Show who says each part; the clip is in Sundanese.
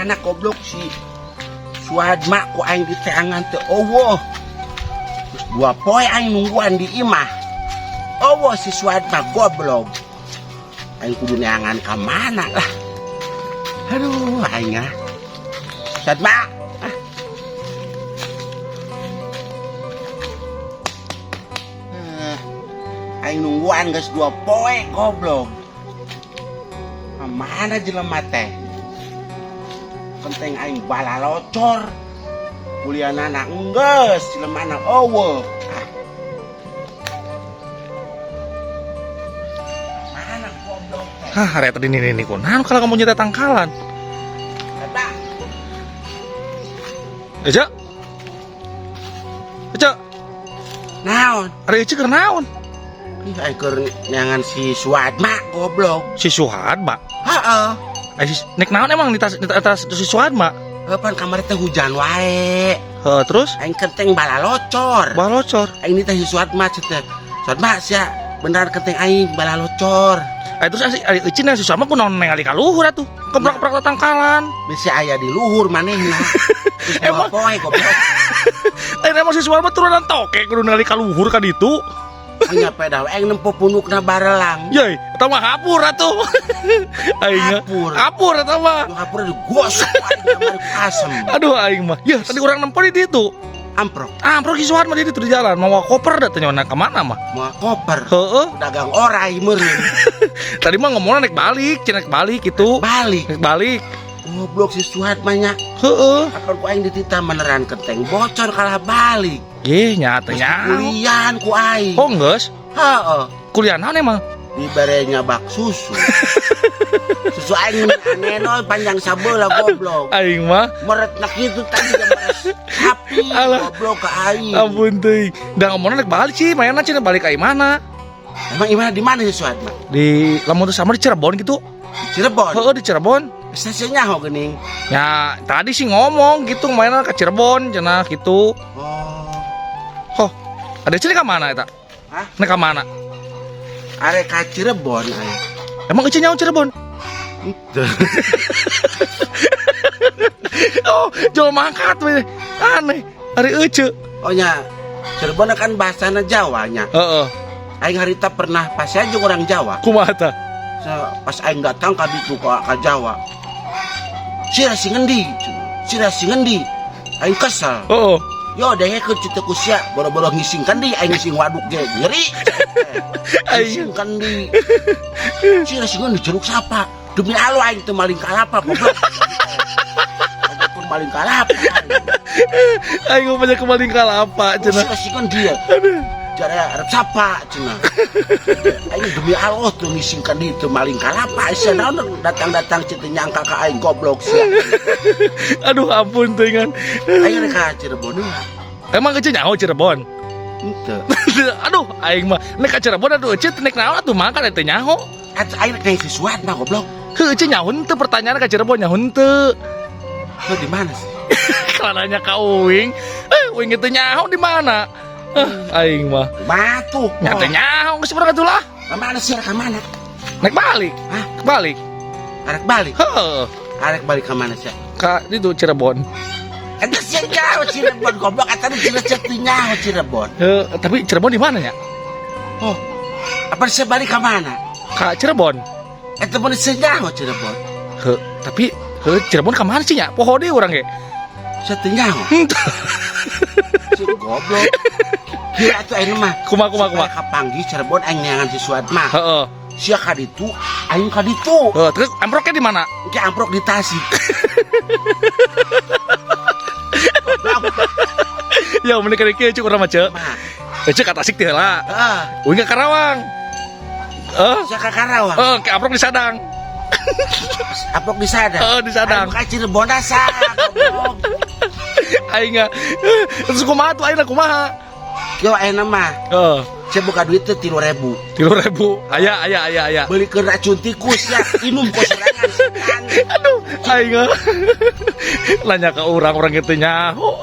Speaker 1: Mana goblok si Suadma ku aing diteangan teh euweuh. Terus 2 poe aing nungguan di imah. Euweuh si Suadma goblok. Aing kudu neangan ka mana lah. Aduh, aing ah. Suadma. Ah. Eh, aing nungguan geus 2 poe goblok. Ka mana jelema teh? Kenteng aing balalocor. Kuliahna enggeus, jelemana euweuh. Ah. Mana goblok teh?
Speaker 2: Hah, hari tadi ini nih kunaon kalau kamu nyerita tangkalan.
Speaker 1: Eta.
Speaker 2: Ece. Ece,
Speaker 1: Naon?
Speaker 2: ari Ece keur naon?
Speaker 1: Ih, aing keur neangan si Suadma goblok.
Speaker 2: Si Suhadma.
Speaker 1: Heeh.
Speaker 2: Ai si nek naon emang di atas si Suhadma?
Speaker 1: Heuh, pan kamari teh hujan wae.
Speaker 2: Heuh, terus
Speaker 1: Aing kenteng balalocor.
Speaker 2: Balocor.
Speaker 1: Aing teh si Suadma teh. Suadma sia beneran kenteng aing balalocor.
Speaker 2: Eh, terus ari ari Ece si Suhadma kunaon ningali ka luhur atuh? Kebrak-brak tangkalan.
Speaker 1: Bisa aya di luhur manehna. Terus
Speaker 2: Emang-
Speaker 1: 2 poe goblok.
Speaker 2: Eh, emang si Suhadma turunan toke kudu ningali ka luhur ka ditu.
Speaker 1: Hanya peda aing nempo punukna barelang.
Speaker 2: Yeuy, eta mah hapur atuh. Aing
Speaker 1: Hapur.
Speaker 2: Hapur eta mah.
Speaker 1: Nu hapur digosok aing kamari ku asem.
Speaker 2: Aduh, aing mah. Ya, tadi urang nempo di ditu.
Speaker 1: Amprok.
Speaker 2: Amprok si Suhadma di ditu di jalan, mawa koper da teh nyawana ka mana mah.
Speaker 1: Mawa koper.
Speaker 2: Heeh.
Speaker 1: Dagang orai meureun.
Speaker 2: Tadi mah ngomongnya naik balik, cenah naik balik gitu.
Speaker 1: Balik.
Speaker 2: Naik balik.
Speaker 1: Goblok si Suhadma nya.
Speaker 2: Heeh.
Speaker 1: Kapan ku aing dititah meneran kenteng bocor kalah balik.
Speaker 2: Gih, nyata
Speaker 1: Terus
Speaker 2: nya.
Speaker 1: kuliahan ku aing.
Speaker 2: Oh, geus.
Speaker 1: Heeh.
Speaker 2: Kuliah naon emang?
Speaker 1: Dibere nyabak susu. Susu aing aneh panjang sabelah goblok.
Speaker 2: Aing mah
Speaker 1: Meret nak gitu tadi meres sapi
Speaker 2: Alah.
Speaker 1: Goblok ke aing.
Speaker 2: Ampun teuing. Da ngomongna naik balik sih, mainna cenah balik ka mana?
Speaker 1: Emang gimana di mana si Suhadma?
Speaker 2: Di lamun teu sama di Cirebon gitu.
Speaker 1: Di Cirebon.
Speaker 2: Heeh, di Cirebon.
Speaker 1: Stasiunnya ho geuning.
Speaker 2: Ya, tadi sih ngomong gitu mainnya ke Cirebon cenah gitu.
Speaker 1: Oh.
Speaker 2: Hoh, ada sini ka mana eta?
Speaker 1: Hah?
Speaker 2: Nek ka mana?
Speaker 1: Arek ka Cirebon aing.
Speaker 2: Emang Ece nyaho Cirebon?
Speaker 1: Henteu.
Speaker 2: Oh, jual mangkat we. Aneh. Ari Ece.
Speaker 1: Oh nya, Cirebon kan bahasana Jawa nya.
Speaker 2: Heeh.
Speaker 1: Aing harita pernah pas aja orang Jawa.
Speaker 2: Kumaha tah?
Speaker 1: So, pas aing datang ka ditu ka Jawa. Sira sing ngendi? Sira sing ngendi? Aing kesel.
Speaker 2: Heeh.
Speaker 1: Yo dengekeun cita ku sia, boro-boro ngising kendi, aing ngising waduk ge nyeri.
Speaker 2: Aing
Speaker 1: Ngising kendi. Sira sing ngendi jeruk sapa? Demi Allah aing teu maling kalapa goblok. Aing pun maling kalapa.
Speaker 2: Aing mau banyak kemaling kalapa cenah.
Speaker 1: Sira sing ngendi ya? Jare arep sapa cenah. Aing demi Allah tuh ngising kendi teu maling kalapa. Sia naon datang-datang cita nyangka ka aing goblok sia.
Speaker 2: Aduh, ampun teuing.
Speaker 1: Aing rek ka Cirebon heula.
Speaker 2: Emang Ece nyaho Cirebon?
Speaker 1: Henteu.
Speaker 2: Aduh, aing mah nek ka Cirebon atuh Ece nek naon atuh mangkat teh nyaho.
Speaker 1: Atuh aing rek si Suadma goblok.
Speaker 2: Heuh, Ece nyaho henteu pertanyaan ka Cirebon nyaho henteu.
Speaker 1: Lu di mana sih?
Speaker 2: Kalau nanya ka uing, eh uing itu nyaho di mana? Eh, aing mah
Speaker 1: Batu.
Speaker 2: nyate nyaho geus urang atuh lah.
Speaker 1: Ka mana sih? Ka mana?
Speaker 2: Naik balik.
Speaker 1: Hah?
Speaker 2: Balik.
Speaker 1: Arek balik.
Speaker 2: Heeh.
Speaker 1: Arek balik ka mana sih?
Speaker 2: Ka itu Cirebon.
Speaker 1: Eta sih nyaho Cirebon goblok eta di Cirebon nyaho Cirebon.
Speaker 2: Heuh, tapi Cirebon di mana ya?
Speaker 1: Oh. Apa sih balik ka mana?
Speaker 2: Ka Cirebon.
Speaker 1: Eta mun sih nyaho Cirebon.
Speaker 2: Heuh, tapi heuh Cirebon ka mana sih nya? Poho deui urang ge.
Speaker 1: Sia teu nyaho.
Speaker 2: Henteu.
Speaker 1: Si goblok. Kira atuh aing mah.
Speaker 2: Kumaha kumaha kumaha.
Speaker 1: Kapanggih Cirebon aing neangan si Suadma.
Speaker 2: Heeh.
Speaker 1: Sia ka ditu, aing ka ditu.
Speaker 2: Heeh, terus amproknya di mana?
Speaker 1: Engke amprok di Tasik. Goblok.
Speaker 2: Ya mending ka dieu cuk urang mah ceu.
Speaker 1: Mah.
Speaker 2: Ece ka Tasik teh heula.
Speaker 1: Heeh.
Speaker 2: Uing ka Karawang. Eh,
Speaker 1: Sia ka Karawang.
Speaker 2: eh, ke amprok di Sadang.
Speaker 1: Amprok di Sadang.
Speaker 2: Heeh, di Sadang.
Speaker 1: Aing ka Cirebon asa. Goblok.
Speaker 2: Aing ah. Terus kumaha tuh aing kumaha?
Speaker 1: Yo ayeuna mah.
Speaker 2: Heeh.
Speaker 1: Saya buka duit teh 3.000.
Speaker 2: 3.000. Aya aya aya aya.
Speaker 1: Belikeun racun tikus ya, inum ku sorangan setan.
Speaker 2: Aduh, aing ah. Nanya ke orang, orang gitu nyaho.